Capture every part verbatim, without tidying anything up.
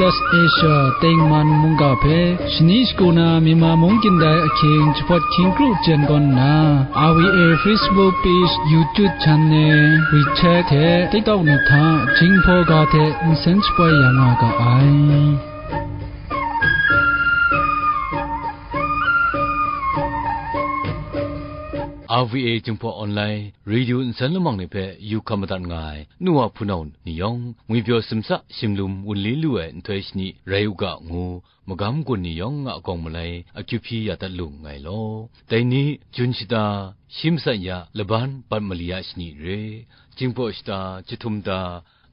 Asia tengman mungga hpe shani shagu na Myanmar mung kyin dai ahkying jahpawt hkying kru jen gawn nna, R V A Facebook page, YouTube channel, WeChat hte TikTok ni hta Jinghpaw ga hte nsen shapoi ya nga ga ai. R V A Jinghpaw Online Radio nsen lamang ni hpe yu hkam madat nga ai nu wa hpunau ni yawng, ngwipyaw simsa shimlum wunli lu ai nhtoi shani rai u ga ngu, magam gun ni yawng a gawng malai akyu hpyi ya dat lu nngai law. Dai ni, Jun shata, shi masat ya laban bat mali a shani re, Jinghpaw shata, Jahtum ta,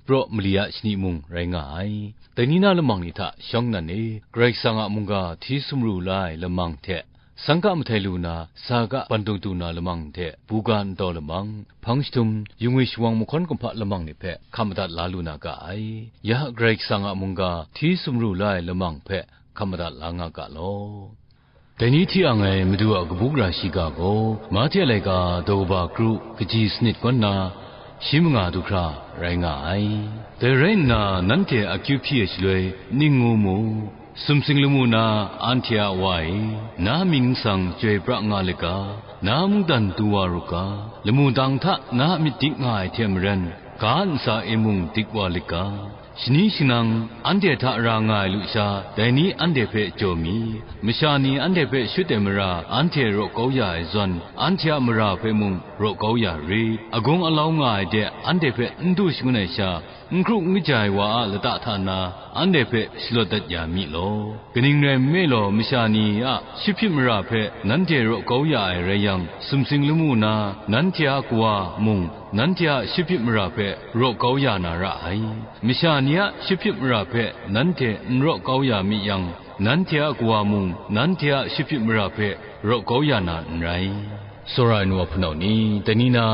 Praw mali a shani mung rai nga ai. Dai ni na lamang ni hta shawng nnan e, Karai Kasang a mungga hti sumru la ai lamang hte, sangka mahtai lu na, saga bandung du na lamang hte, buga ntaw lamang, hpang jahtum, yungwi shawang mahkawn kumhpa lamang ni hpe hkam madat la lu na ga ai. Ya Karai Kasang a mungga hti sumru la ai lamang hpe hkam madat la nga ga law. Dai ni hti ang ai Madu a kabu gara shiga gaw, Mahte a laika daw kaba kru kaji sanit kaw nna, shi manga du hkra rai nga ai. Dai rai nna, nanhte akyu hpyi ai shaloi ning ngu mu, sumsing lamu na anhte a wa e, na mying nsang chyoi pra nga lit ga, na mungdan du wa ru ga, lamu dang hta na myit dik nga ai hte maren, ga ntsa e mung dik wa lit ga, shani shanang anhte hta ra nga ai lusha, dai ni anhte hpe jaw mi, masha ni anhte hpe shut ai mara anhte raw kau ya ai zawn, anhte a mara hpe mung raw kau ya rit, agung alau nga ai de anhte hpe n du shangun ai sha, n hkru n kaja ai wa a lata hta na anhte hpe shalawt dat ya mi law. Kaning rai nme law, masha ni a shipyit mara hpe nanhte raw kau ya ai rai yang, sumsing lamu na nanhte a kawa mung, nanhte a shipyit mara hpe raw kau ya na ra ai. Masha ni a shipyit mara hpe nanhte n raw kau ya mi yang, nanhte a kawa mung, nanhte a shipyit mara hpe raw kau ya na n rai. Tsawra ai nu wa hpunau ni, dai ni na,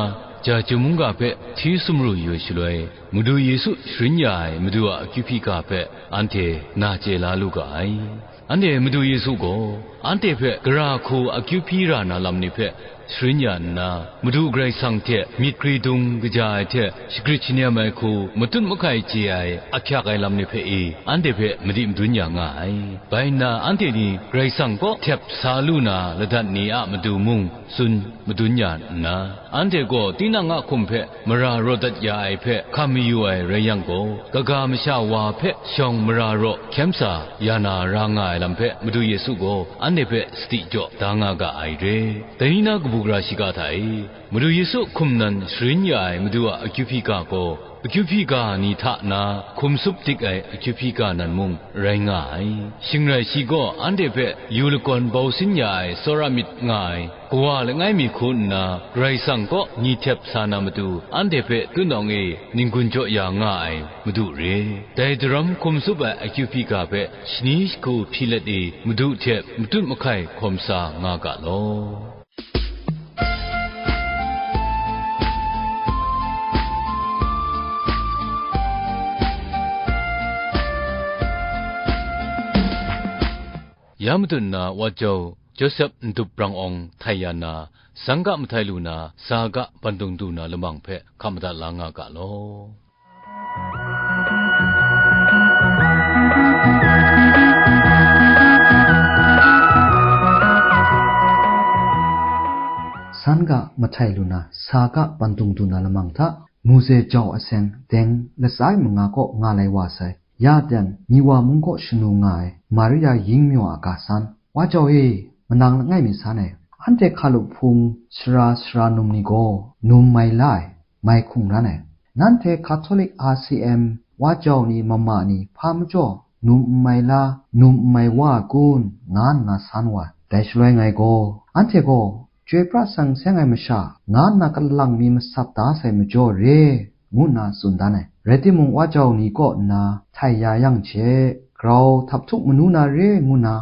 Jahtum mungga hpe hti sumru yu ai shaloi, Madu Yesu sharin ya ai Madu a akyu hpyi ga hpe anhte na chye la lu ga ai. Anhte Madu Yesu gaw, anhte hpe gara hku akyu hpyi ra na lam ni hpe sharin ya nna, Madu Karai Kasang hte myit kri dung kaja ai hte shagrit shanem ai hku matut mahkai chye ai ahkyak ai lam ni hpe e, anhte hpe madi madun ya nga ai. Bai nna, anhte ni Karai Kasang kaw htep sa lu na ladat ni a matu mung tsun madun ya nna, anhte gaw tinang a hkum hpe mara raw dat ya ai hpe hkam mayu ai rai yang gaw, kaga masha wa hpe shawng mara raw hkyem sa ya na ra nga ai lam hpe Madu Yesu gaw anhte hpe sadi jaw da nga ga ai re. Dai ni na kabu gara shiga hta e, Madu Yesu hkum nan sharin ya ai Madu a akyu hpyi ga gaw, akyu hpyi ga ni hta na hkum sup dik ai akyu hpyi ga nan mung rai nga ai. Shing rai shi gaw anhte hpe yu lagawn bau sin ya ai tsawra myit nga ai kawa langai mi hku nna, Karai Kasang kaw ni htep sa na matu anhte hpe tutnawng e n-gun jaw ya nga ai Madu re. Dai daram hkum sup ai akyu hpyi ga hpe shani jahku hpyi let e, Madu hte matut mahkai hkawm sa nga ga law. Ya matut nna Wa Jau Josep Ndup Brang Awng htai ya na, sangga mahtai lu na, saga bandung du na lamang hpe hkam madat la nga ga law. San ga mahtai lu na, sa ga bandung du na lamang hta, Mose jau aseng deng latsai manga kaw nga lai wa sai. Ya ten, Miwa mung kaw shanu nga ai, Maria yingmyaw a ga san. Wa jau e, manang langai mi san e, anhte hkalup hpung sara sara num ni gaw, num mai la ai, mai hkungran ai. Nanhte Catholic R C M wa jau ni mama ni hpa majaw num n mai la, num n mai wa ai kun, nga nna san wa ai. Dai shaloi ngai gaw, anhte gaw chyoi pra sang seng ai masha, nga nna kalang mi masat da sai majaw re, ngu nna tsun dan ai. Rai timung, wa jau ni kaw nna htai ya yang hte, grau htaphtuk manu na re ngu nna,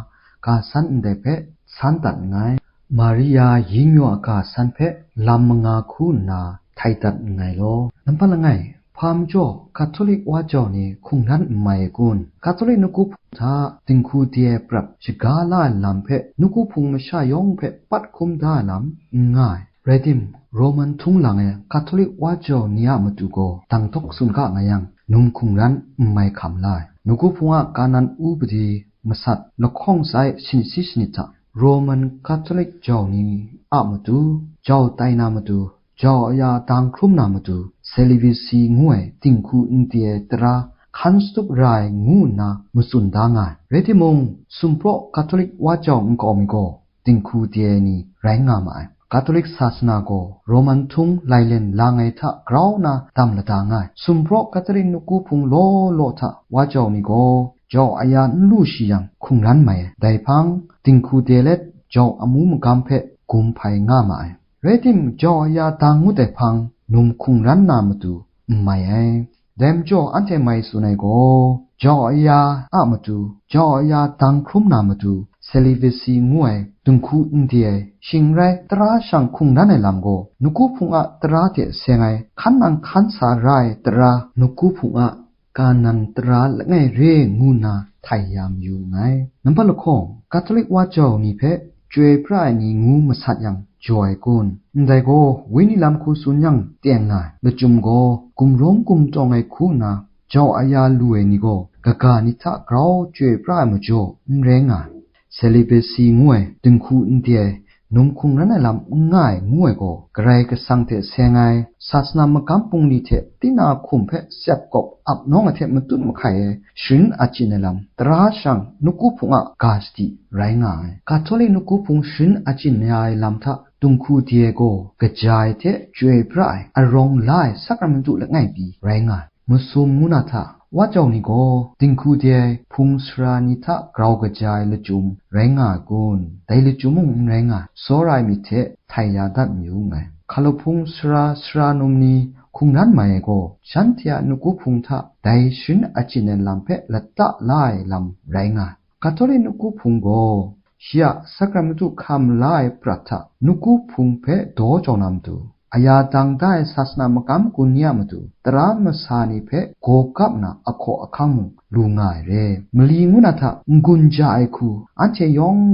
ga san ndai hpe san dat nngai. Maria yingmyaw a ga san hpe lam manga hku nna htai dat nngai law. Nampat langai, hpa majaw Catholic wa jau ni hkungran n mai ai kun? Catholic nawku hpung hta dinghku di ai prat shaga la ai lam hpe nawku hpung masha yawng hpe pat hkum da ai lam n nga ai. Rai tim, Roman htung lang e Catholic wa jau ni a matu gaw dang dawk tsun ga nga yang, num hkungran n mai hkam la ai. Nawku Hpung a kanan upadi masat lahkawng sai shinsi shanit hta, Roman Catholic jau ni a matu, jau tai na matu, jau aya dang hkrum na matu, celibacy ngu ai dinghku n di ai tara hkan shatup ra ai ngu nna matsun da nga ai. Rai timung, sumpraw Catholic wa jau nkau mi gaw dinghku di ai ni rai nga ma ai. Katolik sasana gaw Roman htung lailen lang ai hta grau nna dam lada nga ai. Sumpraw Katolik nawku hpung law law hta wa jau ni gaw jau aya n lu shi yang hkungran mai ai. Dai hpang, dinghku de let jau amu magam hpe gum hpai nga ma ai. Rai tim, jau aya dang ngut ai hpang, num hkungran na matu n mai ai. Dai majaw, anhte mai tsun ai gaw, jau aya a matu, jau aya dang hkrum na matu, celibacy ngu ai, dinghku n di ai, shing n rai tara shang hkungran ai lam gaw, nawku hpung a tara hte seng ai, hkan nang hkan sa ra ai tara, nawku hpung a kanan tara langai re ngu nna htai ya mayu nngai. Nambat lahkawng, Katolik wa jau ni hpe chyoi pra ai ni ngu masat yang jaw ai kun? Ndai gaw, wenyi lam hku tsun yang teng nga ai. Lachyum gaw, gumrawng gumtawng ai hku nna jau aya lu ai ni gaw, kaga ni hta grau chyoi pra ai majaw n rai nga ai. Celibacy ngu ai, dinghku n di ai, num hkungran ai lam n nga ai ngu ai gaw, Karai Kasang hte seng ai, sasana magam bungli hte tinang a hkum hpe tsep kawp ap nawng ai hte matut mahkai ai, sharin achyin ai lam, tara shang nawku hpung a ga sadi rai nga ai. Katolik nawku hpung sharin achyin ya ai lam hta dinghku di ai gaw, kaja ai hte chyoi pra ai, arawng la ai sakramentu langai pyi rai nga ai. Masum ngu na hta, wa jau ni gaw dinghku de ai hpung sara ni hta grau kaja ai lachyum rai nga ai kun? Dai lachyum mung n rai nga ai, tsawra ai myit hte htai ya dat mayu nngai. Hkalahpung sara sara num ni hkungran mai ai gaw, shanhte a nawku hpung hta dai sharin achyin ai lam hpe lata la ai lam rai nga ai. Katolik nawku hpung gaw, shi a sakramentu hkam la ai prat hta nawku hpung hpe daw jau na matu, aya dang da ai sasana magam gun ni a matu, tara masa ni hpe gaw kap na ahkaw ahkang mung lu nga ai re. Mali ngu na hta n-gun ja ai hku, anhte yawng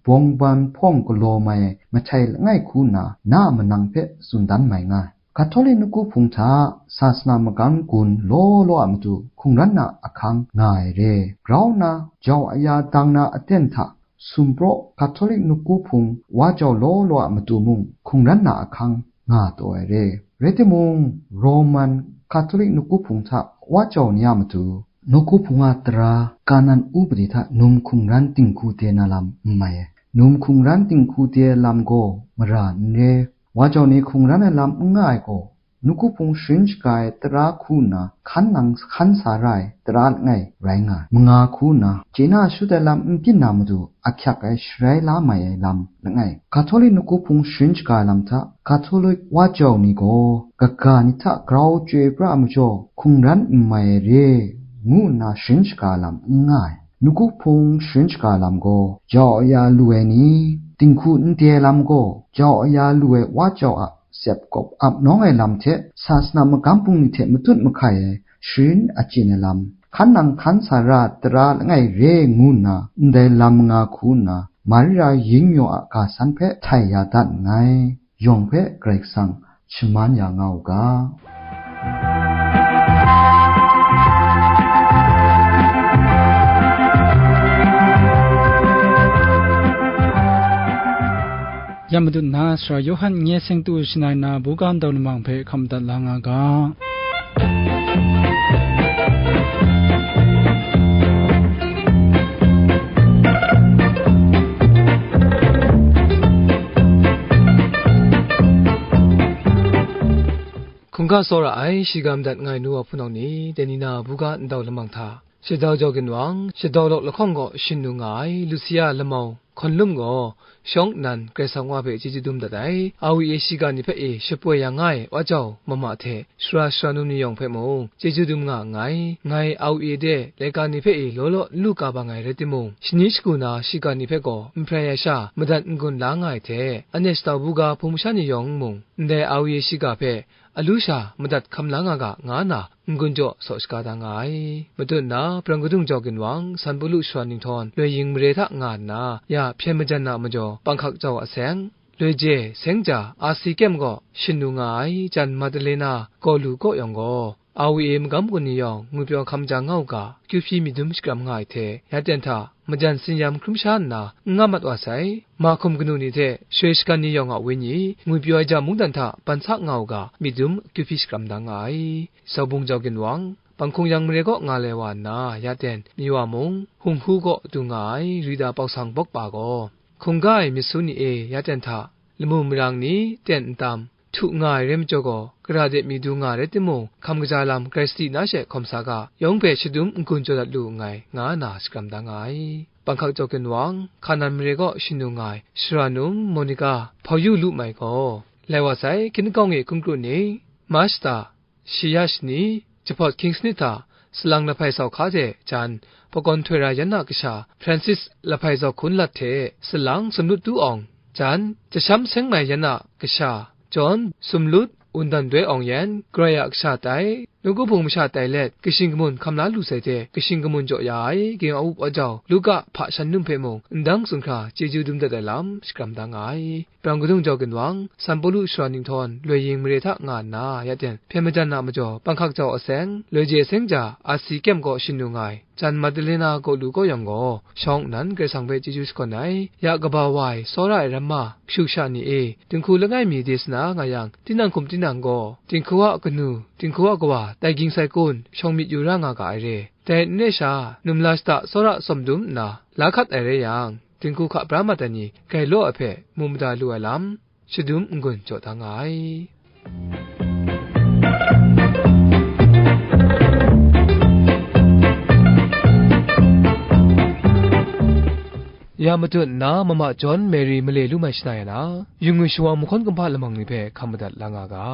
bawngban hpawng galaw mai ai mahtai langai hku nna, na a manang hpe tsun dan mai nga ai. Katolik nawku hpung hta sasana magam gun law law a matu hkungran na ahkang nga ai re. Grau nna jau aya dang na aten hta sumpraw Katolik nawku hpung wa jau law law a matu mung hkungran na ahkang nga taw ai re. Rai timung, Roman Katolik nawku hpung hta wa jau ni a matu, nawku hpung a tara kanan upadi hta num hkungran dinghku de na lam n mai ai. Num hkungran dinghku de ai lam gaw mara n re. Wa jau ni hkungran ai lam n nga ai gaw, nawku hpung sharin shaga ai tara hku nna hkan nang hkan sa ra ai tara langai rai nga ai. Manga hku nna chye na shut ai lam n byin na matu ahkyak ai sharai la mai ai lam langai. Katolik nawku hpung sharin shaga ai lam hta Katolik wa jau ni gaw, kaga ni hta grau chyoi pra ai majaw hkungran n mai ai re, ngu nna sharin shaga ai lam n nga ai. Nawku hpung sharin shaga ai lam gaw, jau aya lu ai ni, dinghku n de ai lam gaw, jau aya lu ai wa jau a tsep kawp ap nawng ai lam hte, sasana magam bungli hte matut mahkai ai sharin achyin ai lam, hkan nang hkan sa ra tara langai re ngu nna, ndai lam nga hku nna, Maria yingyaw a ga san hpe htai ya dat nngai. Yawng hpe Karai Kasang shaman ya nga u ga. Ya matut nna, Sara Yawhan nye seng tu shangai na buga ndau lamang hpe hkam dat la nga ga. Hkungga tsawra ai, shiga madat ngai nu wa hpunau ni, dai ni na buga ndau lamang hta, shadau jau ginwang, shadau lawk lahkawng gaw shin nu nga ai, Lusia lamau hkawn lum gaw, shawng nnan Karai Kasang Wa hpe chyeju dum dat ai, A W A shiga ni hpe e shapoi ya nga ai wa jau mama hte, sara sara num ni yawng hpe mung, chyeju dum nga nngai. Ngai A W A de laika ni hpe e law law n lu ka ba ngai rai timung, shani shagu na shiga ni hpe gaw n hprai ai sha, madat n-gun la nga ai hte, anhte shadau buga hpung masha ni yawng mung, ndai A W A shiga hpe alu sha madat hkam la nga ga, nga nna n-gun jaw saw shaga da nga ai. Matut nna, Prang Kadung jau ginwang, Sanpulu shara ninghtawn, loi yin mare hta nga nna, ya hpyen majan na majaw, panghkak jau a seng, loi je seng ja, Asi kyem gaw shin nu nga ai, jan Madalena gaw lu kaw yawng gaw, A W A magam gun ni yawng ngwipyaw hkam ja nga u ga, kyu hpyi myit dum shakram nga ai hte, ya ten hta majan tsin-yam hkrum sha nna n nga mat wa sai, mahkum kanu ni hte shaloi shagan ni yawng a wenyi, ngwipyaw ai ja mungdan hta ban sa nga u ga, myit dum kyu hpyi shakram da nga ai. Zaubung jau ginwang, Panghkung yang mare kaw nga lai wa nna, ya ten, Miwa mung, Hunghu kaw du nga ai, Rida Pausang bawk pa gaw, hkungga ai myit su ni e, ya ten hta, lamu marang ni, ten n tam, htu nga ai rai majaw gaw, gara de mi du nga ai rai timung, hkam kaja lam Krai sadi na she hkawm sa ga, yawng hpe shadum n-gun jaw dat lu nngai, nga na shakram da nga ai. Panghkak jau ginwang, Hkanan mare kaw shanu nga ai, Shara num, Monika, hpau yu lu mai gaw, lai wa sai, hkying kawng e hkun kru ni, Mashta, Shiyash ni, Jahpawt Kings ni hta, salang lahpai sau hka hte jan, pakawn htoi ra yan a kasha, Francis lahpai zaw hkun lat hte, salang sumlut tu awng, jan, jasham seng mai yan a kasha, John sumlut, wundan doi awng yan, Karai a kasha tai, nawku hpung masha tai let, kashing kamun hkam la lu sai hte, kashing kamun jaw ya ai, ging a up a jau, Luka hpa shan num hpe mung, ndang tsun hkra, chyeju dum dat ai lam, shakram da nga ai. Brang kadung jau ginwang, San Pawlu shara ninghtawng, loi ying mare hta nga nna, ya ten, hpyen majan a majaw, panghkak jau aseng, loi je aseng ja, asi kyem kaw shanu nga ai, jan Madalena kaw lu kaw yawng gaw, shawng nnan Karai Kasang hpe chyeju shakawn ai, ya kaba wa ai, tsawra ai ramma, kashu kasha ni e, dinghku langai mi de sa na nga yang, tinang hkum tinang gaw, dinghku a kanu, dinghku a kawa, tai ging sai kun, shawng myit yu ra nga ga ai re. Dai n re sha, num la shada tsawra tsawm dum nna, la hkat ai rai yang, dinghku hka pra mat ai ni, grai law ai hpe, mu mada lu ai lam, shadum n-gun jaw da nga ai. Ya matut nna, Mama John Mary male lu mai shana ya na, yung ngwi shawang mahkawn kumhpa lamang ni hpe hkam madat la nga ga.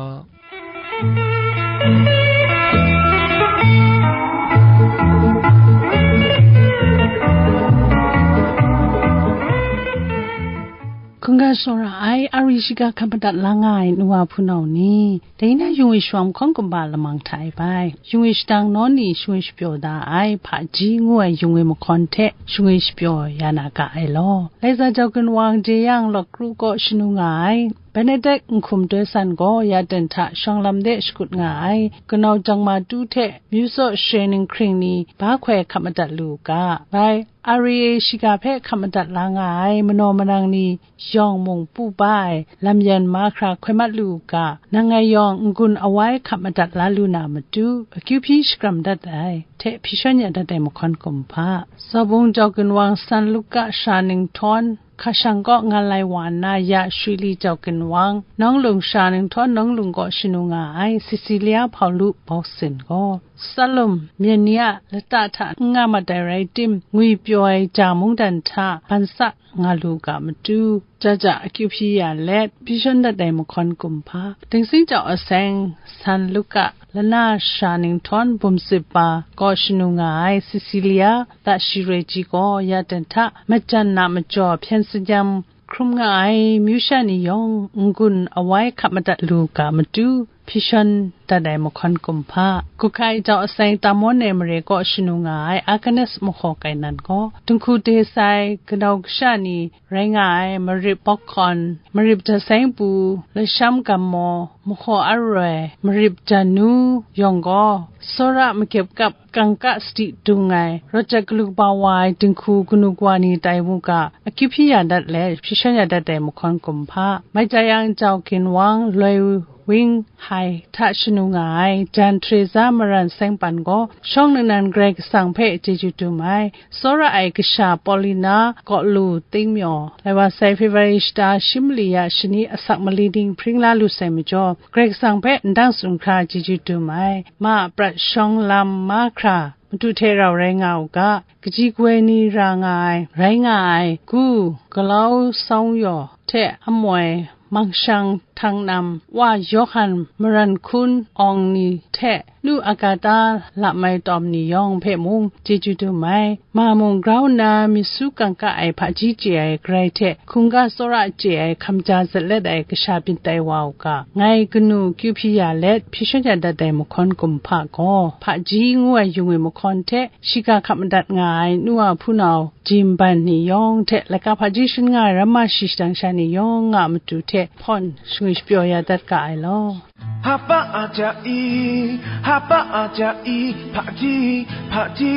Hkungga tsawra ai, ari shiga hkam madat la nga ai nu wa hpunau ni, dai na yung e shawang mahkawn kumhpa lamang hta e bai, yung e shadang nawn ni shangwi shapyaw da ai, hpaji ngu ai yung e mahkawn hte shangwi shapyaw ya na ga ai law. Laiza jau ginwang je yang, lawk kru kaw shanu nga ai, Benedict nhkum toi san gaw ya ten hta shawng lam de shakut nga ai, kanau jangma tu hte myu saw share ninghkring ni ba hkoi hkap madat lu u ga. Bai, ari e shiga hpe hkap madat la nga ai manaw manang ni yawng mung pu ba ai lam yan mahkra hkoi mat lu u ga, nang ngai yawng n-gun awai hkap madat la lu na matu, akyu hpyi shakram dat ai, hte hpyi shawn ya dat ai mahkawn kumhpa. Zaubung jau ginwang San Luka shara ninghtawng, hka shang kaw nga lai wa nna, ya Shwili jau ginwang, nawng lung shara ninghtawng nawng lung kaw shanu nga ai, Cecilia Paulu Bawksin gaw, Salum myen ni a lata hta n nga mat ai rai tim, ngwipyaw ai ja mungdan hta ban sa nga lu ga matu, ja ja akyu hpyi ya let, hpyi shawn dat ai mahkawn kumhpa. Dingsing jau aseng, San Luka, lana shara ninghtawng bum sip ba kaw shanu nga ai Cecilia, da shi roi ji gaw, ya ten hta majan na majaw hpyen tsin-yam hkrum nga ai myu sha ni yawng n-gun awai hkap madat lu ga matu, hpyi shawn dat ai mahkawn kumhpa. Kuhkai jau aseng Tamone mare kaw shanu nga ai Agnes mahkaw kainan gaw, dinghku de sai, kanau kasha ni rai nga ai, marip bawk hkawn, marip jaseng pu, lasham gammaw, mahkaw aroi, marip janu yawng gaw, tsawra makyep kap kangka sadi dung ai, rawt jat galu kaba wa ai dinghku kanu kawa ni tai mu ga, akyu hpyi ya dat let, hpyi shawn ya dat ai mahkawn kumhpa. Mai ja yang jau ginwang, loi wing hai hta shanu nga ai, jan Teresa maran seng pan gaw, shawng nnan Karai Kasang hpe chyeju dum ai, tsawra ai kasha Paulina kaw lu ting maw, lai wa sai February shata shi mali ya shani asak mali dinghpring la lu sai majaw, Karai Kasang hpe ndang tsun hkra chyeju dum ai, ma a prat shawng lam mahkra, madu hte rau rai nga u ga, kaji kawoi ni ra nga ai, rai nga ai, gu, galau sawng yaw hte amoi, mangshang htang nam, wa Yawhan maran hkun awng ni hte, nu Agata lamai tawm ni yawng hpe mung chyeju dum ai. Ma mung grau nna myit su kangka ai hpaji chye ai Karai hte, hkungga tsawra chye ai hkamja zatlet ai kasha byin tai wa u ga, ngai kanu kyu hpyi ya let, hpyi shawn ya dat ai mahkawn kumhpa gaw, hpaji ngu ai yung e mahkawn hte, shiga hkap madat nga ai nu a hpunau, jimban ni yawng hte, laika hpaji shin nga ai ramma shi shadang sha ni yawng a matu hte hpawn ngwi shapyaw ya dat ga ai law. Hpa aja i, hpa aja i, hpaji, hpaji,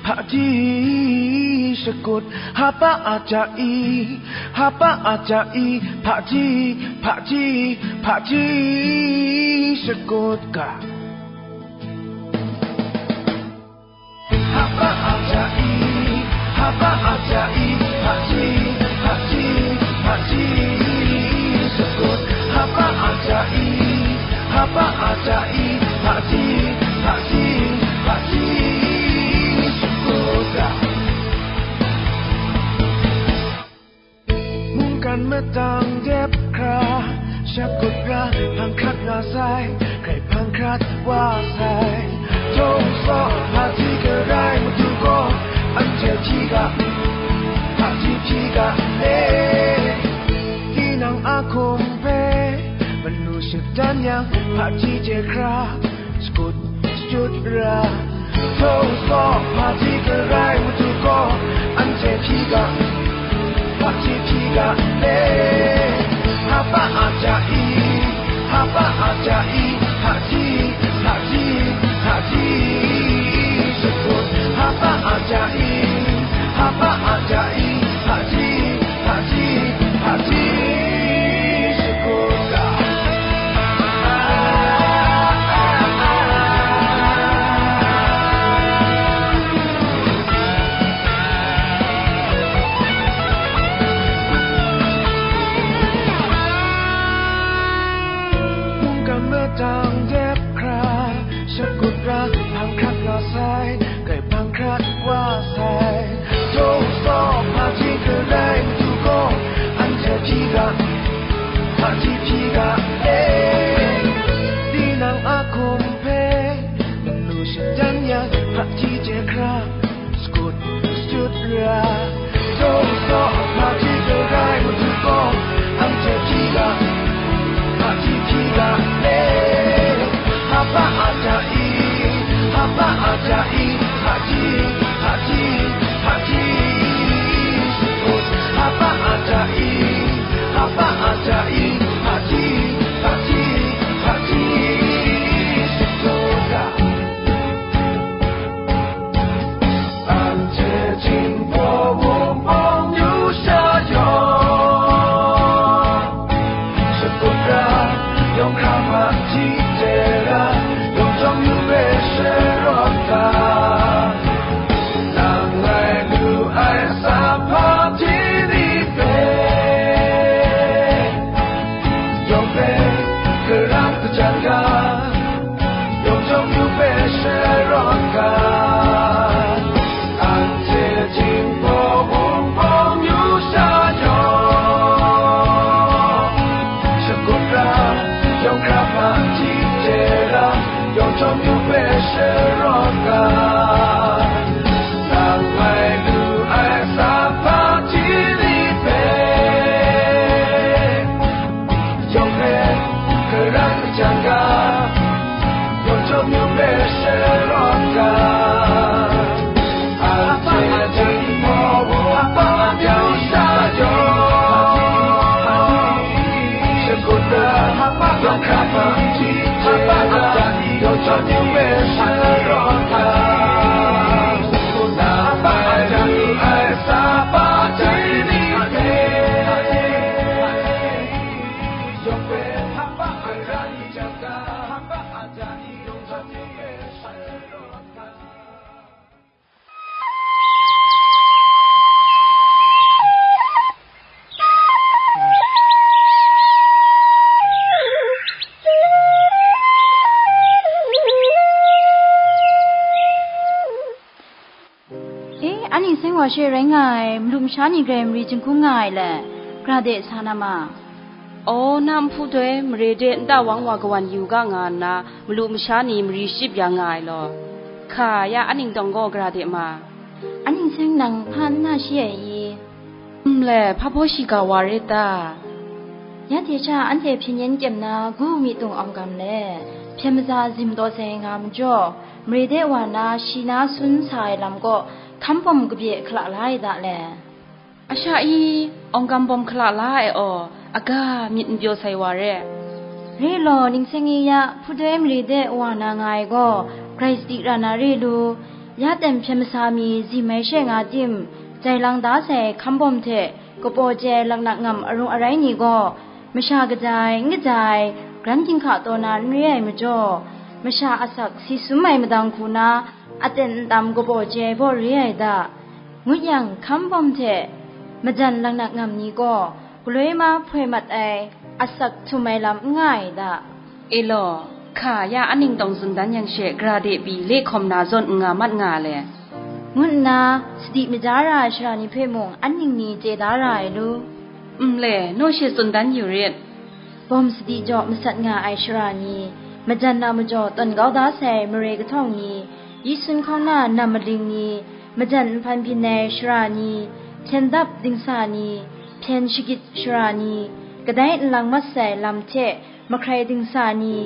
hpaji, shakut. Hpa aja i, hpa aja i, hpaji, hpaji, hpaji, shakut ga. Hpa aja i, hpa aja i, hpaji, hpaji, hpaji, shakut. Hpa aja i, hpa aja i, hpaji, hpaji, hpaji, shakut ga. Mungkan matang dep hkra, shakut ra, hpang hkrat nga sai, grai hpang hkrat wa sai. Jawng saw, hpaji garai matu gaw, anhte hpyi ga, hpaji hpyi ga le. Tinang a hkum hpe, manu shatan yang, hpaji je hkra, shakut shut ra. Jawng saw, hpaji garai matu gaw, anhte hpyi ga, hpaji hpyi ga le. Hpa aja i, hpa aja i, hpaji, hpaji, hpaji, shakut. Hpa aja i, hpa aja i, hpaji, hpaji, hpaji, shakut ga. Mungkan matang dep hkra, shakut ra, hpang hkrat nga sai, grai hpang hkrat wa sai. Jawng saw, hpaji garai matu gaw, anhte hpyi ga, hpaji hpyi ga e. Tinang a hkum hpe, manu shatan yang, hpaji je hkra, shakut shut ra. Jawng saw, hpaji garai matu gaw, anhte hpyi ga, hpaji hpyi ga le. Hpa aja i, hpa aja i, hpaji, hpaji, hpaji, shakut. Hpa aja i, hpa aja i, hpaji, hpaji, hpaji, shakut ga. Anhte Jinghpaw Wunpawng yu sha yawng, shakut ra, yawng hkra hpaji je ra, yawng chyawm yu hpe sharawt ga. Nang lai lu ai sa hpaji ni hpe, yawng hpe karam kajang ga, yawng chyawm yu hpe sharawt ga. Anhte Jinghpaw Wunpawng yu sha yawng, shakut ra, yawng hkra hpaji je ra, yawng chyawm yu hpe sharawt ga. Nang lai lu ai sa hpaji ni hpe, yawng hpe karan kajang ga, yawng chyawm yu hpe sharawt ga. Anhte Jinghpaw Wunpawng yu sha yawng, shakut ra, yawng hkra hpaji je ra, yawng chyawm yu hpe sharawt ga. Nang lai lu ai sa hpaji ni hpe, yawng hpe hpa karan kajang ga, hpa aja i yawng chyawm yu hpe sharawt ga. E, a ning seng wa she rai nga ai, malu masha ni grai mari jinghkung nga ai le, gara de sa na ma. Aw, na nhpu doi, mare de nta wang wa kawan yu ga nga nna, malu masha ni mari shachyip ya nga ai law. Hka ya, a ning tawng gaw gara de ma. A ning seng nang hpa n na shi ai i? Nle, hpa hpaw shiga wa re ta? Ya de sha anhte hpyen yen kyem na gu mi tung awng gam le, hpyen maza zim taw sai nga majaw, mare de wa na shi na sun sa ai lam kaw hkam bawm kabye hkala la ai da le. A sha i, awng gam bawm hkala la ai aw, Aga myit n pyaw sai wa re. Re law, ning seng e ya, hpudoi mare de wa na nga ai gaw, grai sadi ra na re lu. Ya ten hpyen masa mi zim ai she nga tim, jai lang da sai hkam bawm hte kapaw chye ai laknak ngam arung arai ni gaw, masha kaja ai, n kaja ai, gran ginhka taw na n re ai majaw, masha asak si sum ai madang hku na, aten ntam kapaw chye ai baw re ai da. Ngut yang, hkam bawm hte majan laknak ngam ni gaw, galoi ma hpoi mat ai, asak htum ai lam n nga ai da. E law, hka ya a ning tawng tsun dan yang she, gara de pyi le hkawm na zawn n nga mat nga le, ngu nna, sadi maja ra ai sara ni hpe mung an ning ni chye da ra ai lu. N le, naw she tsun dan yu rit. Bawm sadi jaw masat nga ai sara ni, majan a majaw tawn kau da sai mare kahtawng ni, yi sun hkauna nam maling ni, majan nhpan byin ai sara ni, hpyen dap dingsa ni, hpyen shagit sara ni, kadai nlang mat sai lam hte mahkrai dingsa ni,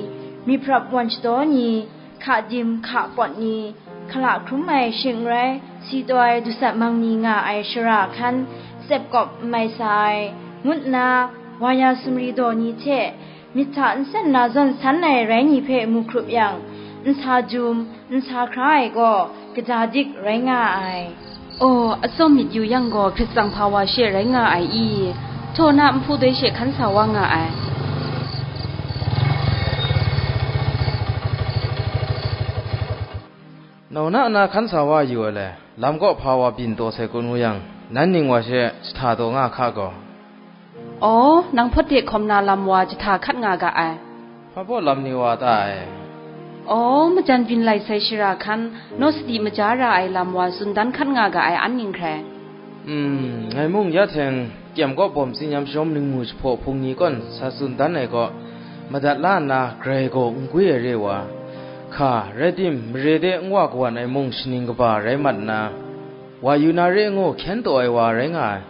myiprap wan shadaw ni, hka dim hka pawt ni, hkala hkrum ai shing n rai, si taw ai dusat mang ni nga ai sara hkan, tsep kawp n mai sa ai, ngu nna, wa ya sumri daw ni hte, myit hta nsen na zawn san ai rai ni hpe mu hkrup yang, n sa jum, n sa hkra ai gaw, kaja dik rai nga ai. Aw, atsawm myit yu yang gaw, hkrit tsang hpa wa she rai nga ai i? Htaw na nhpu doi she hkan sa wa nga ai. Nau na na hkan sa wa yu ai le, lam kaw hpa wa byin taw sai kun ngu yang, nan ning wa she jahta taw nga hka gaw. Aw, nang hpawt de hkawm na lam wa jahta hkat nga ga ai. Hpa baw lam ni wa ta ai? Aw, majan byin lai sai shara hkan, naw sadi maja ra ai lam wa tsun dan hkat nga ga ai an ning hkrai. Mm, ngai mung ya hteng, kyem kaw bawm tsinyam shawm ningmu jahpaw hpung ni kawn sa tsun dan ai kaw, madat la nna grai gaw n gwi ai re wa, hka, rai tim, mare de n wa kawan ai mung shaning kaba rai mat nna, wa yu na re ngu hkyen taw ai wa rai nga ai.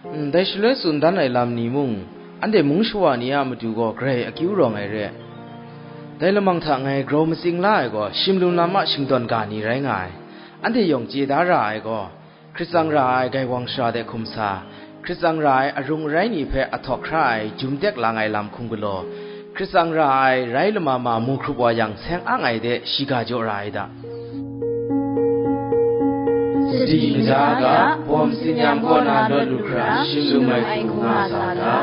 Ndai shaloi tsun dan ai lam ni mung, anhte mung shawa ni a matu gaw grai akyu rawng ai re. Dai lamang hta ngai grau matsing la ai gaw, shim lum lam a shingdawn ga ni rai nga ai. Anhte yawng chye da ra ai gaw, hkrit tsang ra ai gaiwang shara de hkum sa, hkrit tsang ra ai arung arai ni hpe ahtawk hkra ai jum tek lang ai lam hkum galaw, hkrit tsang ra ai rai lama ma mu hkrup wa yang, seng ang ai de shiga jaw ra ai da. Sadi maja ga, bawm tsinyam kaw na lawt lu hkra, shim lum ai hku nga sa ga.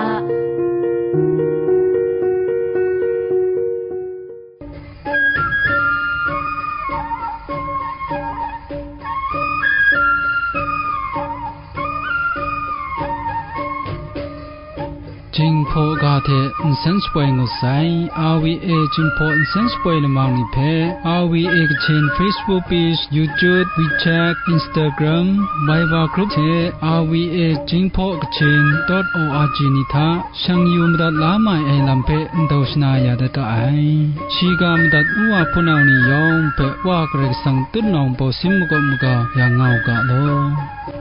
Jinghpaw ga hte nsen shapoi ngut sai, R V A Jinghpaw nsen shapoi lamang ni hpe, R V A Kachin Facebook page, YouTube, WeChat, Instagram, Viber group hte R V A Jinghpaw Kachin dot O R G ni hta shang yu madat la mai ai lam hpe ndau shana ya dat ga ai. Shiga madat n wa hpunau ni yawng hpe Wa Karai Kasang tutnawng bawsin makawp maga ya nga u ga law.